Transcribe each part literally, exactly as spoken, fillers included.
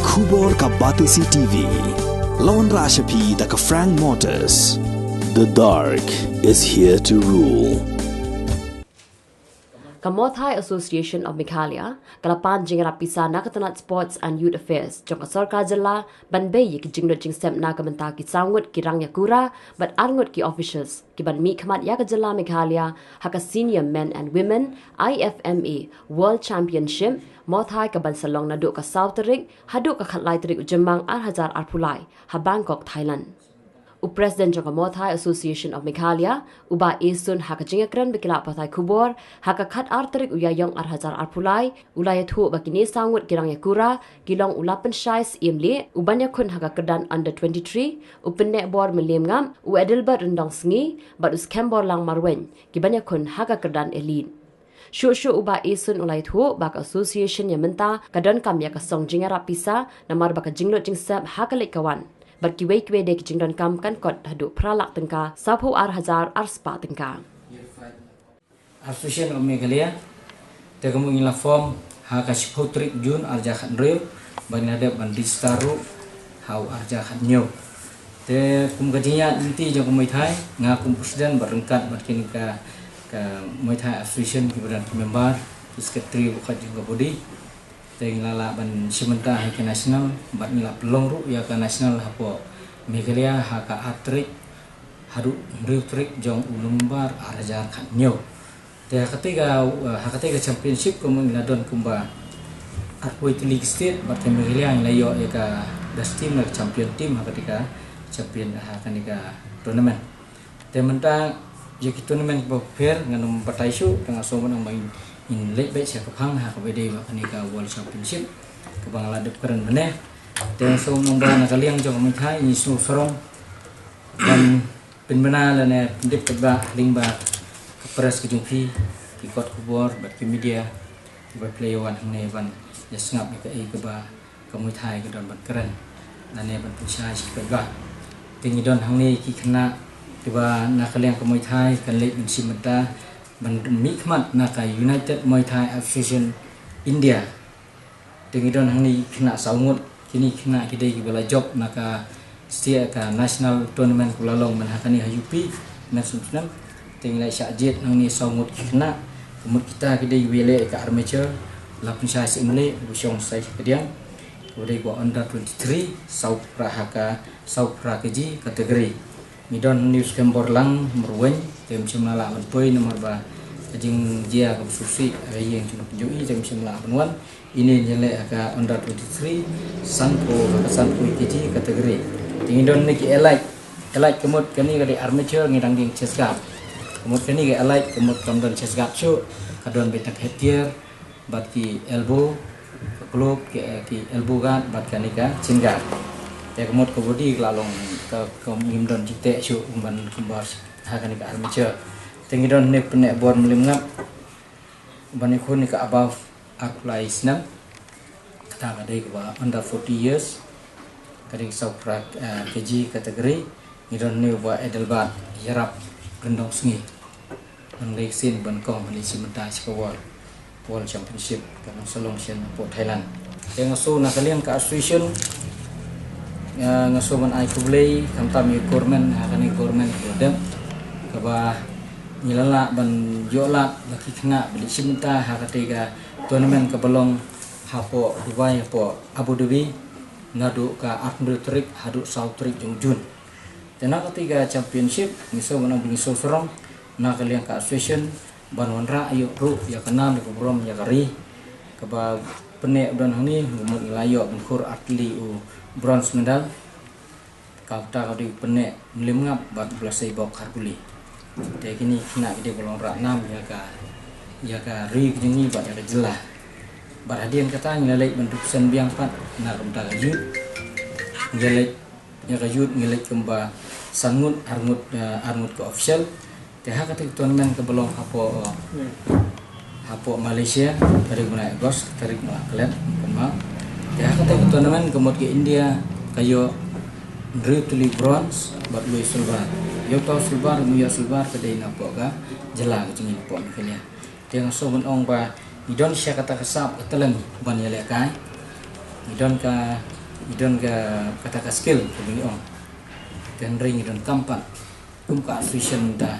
Khubor ka Batesi T V. Lawan Rashapi da ka Frank Motors. The dark is here to rule. Ka Muay Thai Association of Meghalaya ka la pan jingïarap pisa na ka tnat Sports and Youth Affairs jong ka sorkar jylla ban bei ïa ki jinglut jingsep na ka bynta ki saw ngut ki rangïakura bad ar ngut ki officials ki ban mihkhmat ïa ka jylla Meghalaya ha ka Senior Men and Women I F M A World Championship Muay Thai ka ban sa long naduh ka saw tarik haduh ka khatlai tarik u Jymmang ar hajar arphew lai ha Bangkok, Thailand. U President jong ka Muay Thai Association of Meghalaya, u Bah Esun, ha ka jingïakren bad ki lad pathai khubor ha ka khatar tarik u Ïaïong ar hajar arphew lai, u la ïathuh ba kine saw ngut ki rangïakura ki long u Lapynshai Syiemlieh, u ban ïakhun ha ka kyrdan under twenty-three, u Pyneh Bor Mylliem Ngap, u Adelbert Ryndongsngi bad u Skembor Langmarwein ki ban ïakhun ha ka kyrdan elite. Shuh shuh u Bah Esun u la ïathuh ba ka association ïa mynta ka donkam ïa ka song jingïarap pisa namar ba ka jinglut jingsep ha ka leit ka wan bad kiwei kiwei de ki jingdonkam kan kot haduh phra lak tyngka, sawphew ar hajar ar spah tyngka. Association of Meghalaya, te ka mut ngi la form ha ka shiphew tarik June ar hajar khathynriew, ba ngi la dep ban register ruh ha u ar hajar khathynñiew. Te kum ka jingïaid lynti jong ka Muay Thai, nga kum president bad ryngkat bad kine ka, ka Muay Thai Association, kiba don ki member, ki secretary, ba khot jong ka body. Te ngi la lah ban shim bynta ha ka national bad ngi la pynlong ruh ïa ka national hapoh Meghalaya ha ka ar tarik haduh hynriew tarik jong u November ar hajar khathynñiew. Te ha katei ka, ha katei ka championship ka mut ngi la don kumba arphew tylli ki state bad ka Meghalaya ngi la ïoh ïa ka best team, la ka champion team ha katei ka champion, ha kane ka tournament. Te mynta ïa ki tournament kiba pher ngan ym batai shuh, te nga sngew mynta ba ngin leit beit sha ka phang ha kaba ïadei bad kane ka World Championship kaba nga la dep kren mynne. Te nga sngew mynta ba na ka liang jong ka Muay Thai ngi sngewsarong ban pynbna lane pyndep paidbah lyngba ka press ka jong phi, ki kot khubor bad ki media kiba phi la ïa wan hangne ban ïa sngap ïa kaei kaba ka Muay Thai ka don ban kren lane ban pynshai sha ki paidbah. Te ngi don hangne ki khynnah kiba na ka liang ka Muay Thai kan leit ban shim bynta ban mihkhmat na ka United Muay Thai Association India. Te ngi don hangne ki khynnah saw ngut, kine ki khynnah ki dei kiba la jop na ka state, ka national tournament kaba la long mynta ha kane ha U P, national tournament. Te ngi la shah jied hangne saw ngut ki khynnah, ka mut kita ki dei kiba ïaleh ka armature, Lapynshai Syiemlieh, ba shong shai ka diang, kaba dei ka under twenty-three, saw phra ha ka, saw phra K G category. Ngi don hangne u Skembor Langmarwein, te ym shym la lah ban poi namar ba ka jingjia kaba sngewsih ha ka ïing jong u, te ym shym la lah ban wan. Ine ngi ïaleh ha ka under twenty-three, sanphew, ha ka sanphew K G category. Te ngi don hangne ki elite, elite ka mut kane ka dei armature, ngi dang dei chest guard. Ka mut kane ka elite ka mut kam don chest guard shuh, ka don beit na ka headgear, bad ki elbow, ka glove, ki, ki elbow guard, bad kane ka shin guard. Te ka mut ka body ka la long ka, ka ngim don jingteh shuh ban kumba ha kane ka armature. Te ngi don hangne u Pyneh Bor Mylliem Ngap, ba ïakhun ïa ka above arphew lai snem. Kata ka dei kaba under forty years. Ka dei saw phra, eh, K G category. Ngi don hangne u Bah Adelbert Ïarap Ryndongsngi. Ban leit sien ban kong ban leit shim bynta sha ka World, World Championship kaba sa long shen hapoh Thailand. Te nga sngew na ka liang ka association, eh, nga sngew ban ai khublei khamtam ïa ka government, ha kane ka government kaba dep, kaba ngi la lah ban ïoh lad ba ki khynnah ba leit shim bynta ha katei ka tournament kaba long hapoh Dubai, hapoh Abu Dhabi, naduh ka arphew hynriew tarik haduh saw tarik jong June. Te na katei ka championship ngi sngew ban ong ba ngi sngewsarong na ka liang ka association ban wanrah ïa ruh ïa ka nam ïa ka burom ïa ka ri. Kaba Pyneh u don hangne, u mut ngi la ïoh ban khur artylli u bronze medal. Kata ka dei u Pyneh Mylliem Ngap bad u Blasiebok Kharbuli. Te kine ki khynnah ki dei ba long rah nam ïa ka, ïa ka ri ka jong ngi bad ïa ka jylla. Bad hadien kata ngi la leit ban represent biang pat na ka bynta ka youth. Ngi la leit ïa ka youth ngi leit kumba san ngut, ar ngut, eh, ar ngut ka official. Te ha katei ka tournament kaba long hapoh, eh, hapoh Malaysia, tarik bnai August, tarik nga la klet, kynmaw. Te ha katei ka tournament ka mut ka India ka ïoh hynriew tylli bronze bad wei silver. Ïa uta u silver, u ïoh silver ka dei napoh ka jylla ka jong ngi napoh Meghalaya. Te nga sngew ban ong ba ngi don sha kata ka sap ka talent ban ïalehkai. Ngi don ka I don ka kata ka skill ka ba ngi ong. Te hynrei ngi donkam pat kum ka association da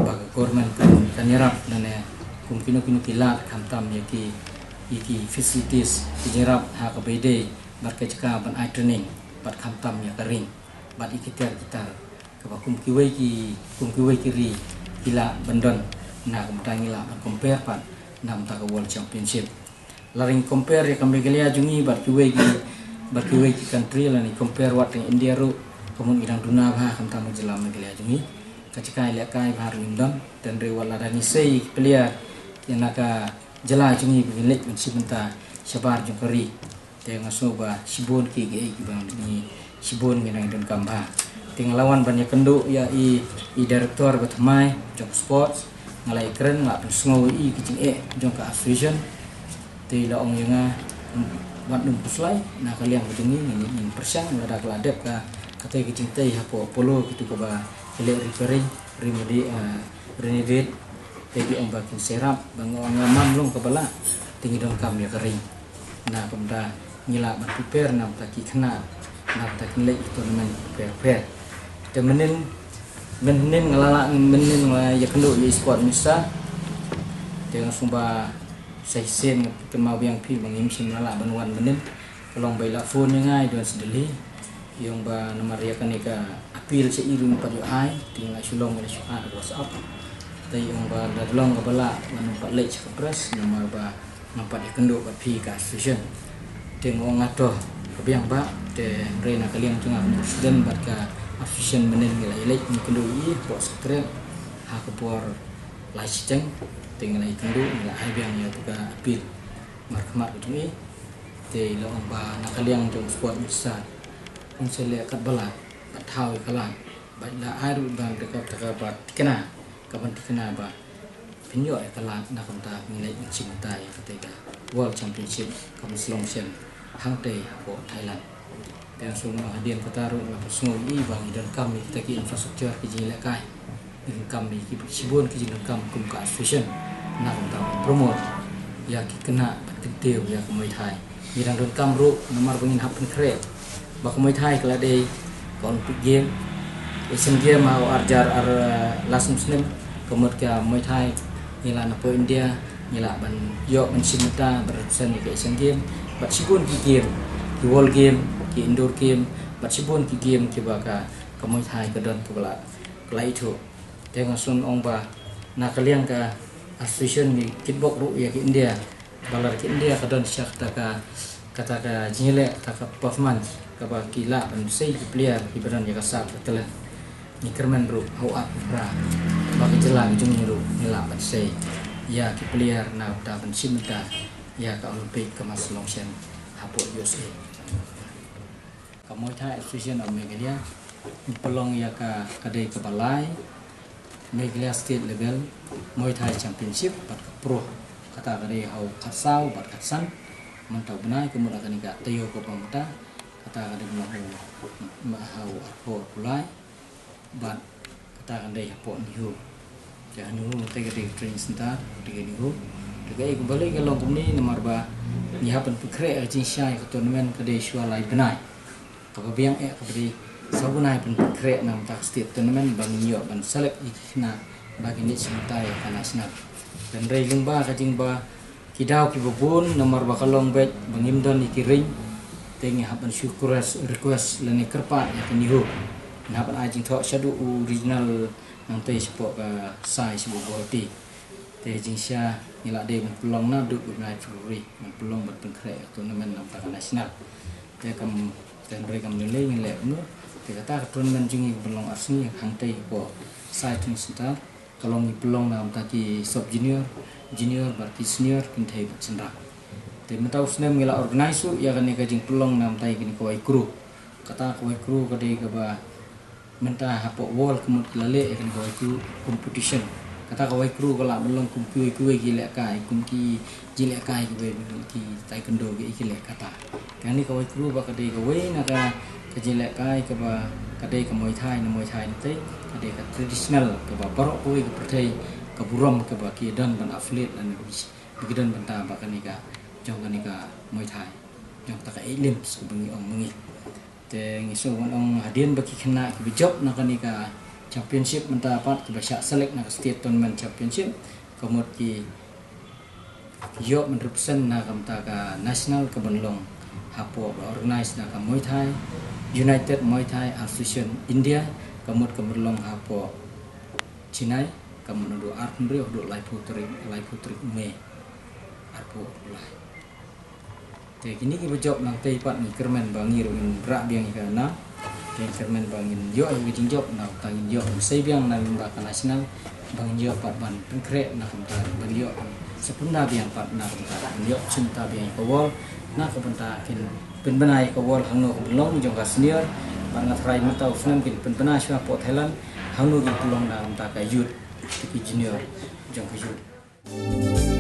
ba ka government kan, kan ïarap lane kum kino kino ki lad khamtam ïa ki, ïa ki facilities ki jingïarap ha ka ba ïadei bad ka jaka ban ai training bad khamtam ïa ka ring bad ïa ki tiar ki tar kaba kum kiwei ki, kum kiwei ki ri ki lah ban don. Na ka bynta ngi lah ban compare pat na ka bynta ka World Championship. Lada ngi compare ïa ka Meghalaya jong ngi bad kiwei ki, bad kiwei ki country, lada ngi compare wat teng India ruh, ka mut ngi dang duna bha khamtam ka jylla Meghalaya jong ngi. Ka jaka ïalehkai bha ruh ngim don. Te hynrei wat lada ngi sei player ïa na ka jylla jong ngi ba ngin leit ban shim bynta shabar jong ka ri. Te nga sngew ba shibun ki, ki, ki ba ngi shibun ngi nang donkam bha. Te nga la wan ban ïakynduh ïa i, i director ba thymmai jong sports, nga la ïakren, nga la pynsngew ïa i ki jingeh jong ka association. Te i la ong ïa nga, um, wat nym khuslai na ka liang ka jong ngi, ngin, ngin pyrshang lada ka la dep ka, katei ka jingtei hapoh Apollo kitu kaba ki leh repairing, remedi, eh, renovate. Te ki ong ba kin sa ïarap, ba nga ong nga, mam long kaba lah. Te ngi donkam ïa ka ring. Na ka bynta ngi lah ban prepare na bynta ki khynnah, na bynta kin leit ki tournament pher pher. Te mynnin, mynnin nga la lah, mynnin nga la ïakynduh ïa i sport minister. Te nga sngew ba sa shisien nga kynmaw biang phi ba ngim shym la lah ban wan mynnin. Ka long ba i la phone ïa nga, i don sha Delhi. I ong ba namar ïa kane ka appeal sha i ruh ngim pat ïoh ai, te nga la shu long, nga la shu ai WhatsApp. Te i ong ba lada long kaba lah, ngan ym pat leit sha ka press, namar ba ngam pat ïakynduh bad phi ka association. Te nga ong nga to, ka biang bah, te hynrei na ka liang jong nga kum president bad ka association mynnin ngi la ïaleit ngi kynduh ïa i hapoh secretariat ha ka por lai shiteng, te ngi la ïakynduh, ngi la ai biang ïa ka appeal markhmat ka jong i. Te i la ong ba na ka liang jong sport minister un sa leh katba lah ban thaw ïa ka lad, bad la ai ruh ban da kata kaba thikna, kaban thikna ba phin ïoh ïa ka lad na ka bynta phin leit ban shim bynta ïa katei ka World Championship ka ban sa long shen hangtei hapoh Thailand. Te nga sngew ba hadien kata ruh nga pynsngew ïa i ba ngi donkam ïa kita ki infrastructure, ki jingïalehkai. Ngi donkam ïa ki shibun ki jingdonkam kum ka association na ka bynta ban promote ïa ki khynnah bad kyntiew ïa ka Muay Thai. Ngi dang donkam ruh namar ba ngin hap pynkhreh ba ka Muay Thai ka la dei ka Olympic Game, Asian Game ha u ar hajar ar, eh, la snem snem, ka mut ka Muay Thai ngi la na poh India, ngi lah ban ïoh ban shim bynta ban represent ïa ka Asian Game bad shibun ki game, ki World Game, ki Indoor Game bad shibun ki game kiba ka, ka Muay Thai ka don kaba la, ka la ithuh. Te nga sngew ong ba na ka liang ka association ngi kitbok ruh ïa ka India. Ba lada ka India ka don sha kata ka, kata ka jingïaleh, kata ka performance kaba ki lah ban sei ki player kiba don ïa ka sap ka talent. Ngi kyrmen ruh ha u ar phra ba ka jylla ka jong ngi ruh ngi lah ban sei ïa ki player na ka bynta ban shim bynta ïa ka Olympic ka ban sa long shen hapoh U S A. Ka Muay Thai Association of Meghalaya ngi pynlong ïa ka, ka dei kaba lai Meghalaya State Level Muay Thai Championship bad ka Pro. Kata ka dei ha u khatsaw bad khatsan mynta u bnai, ka mut ha kane ka taïew kaba mynta. Kata ka dei ha u, ha u arphew arphew lai. Bad kata ka dei hapoh NEHU. Te ha NEHU te ka dei training center, te ka NEHU. Te kaei kaba leh ka long kumne namar ba ngi hap ban pynkhreh ka jingshai ka tournament ka dei shuwa lai bnai. Kaba biang eh kaba dei saw bnai ban pynkhreh na ka bynta ka state tournament ba ngin ïoh ban select ïa ki khynnah ba kin leit shim bynta ïa ka national. Hynrei lyngba ka jingba ki daw kiba bun namar ba ka long beit ba ngim don ïa ki ring. Te ngi hap ban shu request, request lane kyrpad ïa ka NEHU. Ngi hap ban ai jingthoh shaduh u regional nangtei shapoh ka Sai shapoh Guwahati. Te jingshisha ngi la dei ban pynlong naduh u bnai February, ban pynlong ban pynkhreh ïa ka tournament na ka bynta ka national. Te kam, te hynrei kam lei lei ngin leh kumno. Te kata ka tournament jong ngi ka ban long ar sngi hangtei hapoh Sai Training Center. Ka long ngi pynlong na ka bynta ki sub junior, junior bad ki senior, kynthei bad shynrang. Te mynta u snem ngi la organise ruh ïa kane ka jingpynlong na ka bynta ïa kane ka Wai Kru. Kata ka Wai Kru ka dei kaba mynta hapoh world ka mut ki la leh ïa kane ka Wai Kru competition. Kata ka Wai Kru ka lah ban long kum kiwei kiwei ki lehkai, kum ki jingïalehkai kiwei, ki taekwondo kiei ki leh kata. Kane ka Wai Kru ba ka dei kawei na ka, ka jingïalehkai kaba ka dei ka Muay Thai, na Muay Thai na te ka dei ka traditional kaba baroh kawei ka pyrthei ka burom kaba ki don ban affiliate lane ki don bynta bad kane ka, jong kane ka Muay Thai, jong kata ka Eight limbs kaba ngi ong ma ngi. Te ngi shu wan ong hadien ba ki khynnah kiba jop na kane ka championship mynta pat kiba shah select na ka state tournament championship, ka mut ki ïoh ban represent na ka bynta ka national kaban long hapoh ba organize na ka Muay Thai, United Muay Thai Association India, ka mut kaban long hapoh Chennai, ka mut naduh arphew hynriew haduh laiphew tarik, laiphew tarik May, arphew lai. Te kine kiba jop nangtei pat ngi kyrmen ba ngi ruh ngin rah biang ïa ka nam. Te ngi kyrmen ba ngin ïoh ïa ka jingjop na ka bynta ngin ïoh ban sei biang na lyngba ka national, ba ngin ïoh pat ban pynkhreh na ka bynta ban ïoh ban sa pynbna biang pat na ka bynta ban ïoh chynta biang ïa ka world, na ka bynta kin pynbna ïa ka world hangno ka ban long jong ka senior. Bad nga tharai mynta u snem kin pynbna shuwa hapoh Thailand hangno kin pynlong na ka bynta ka youth, te ki junior jong ka youth.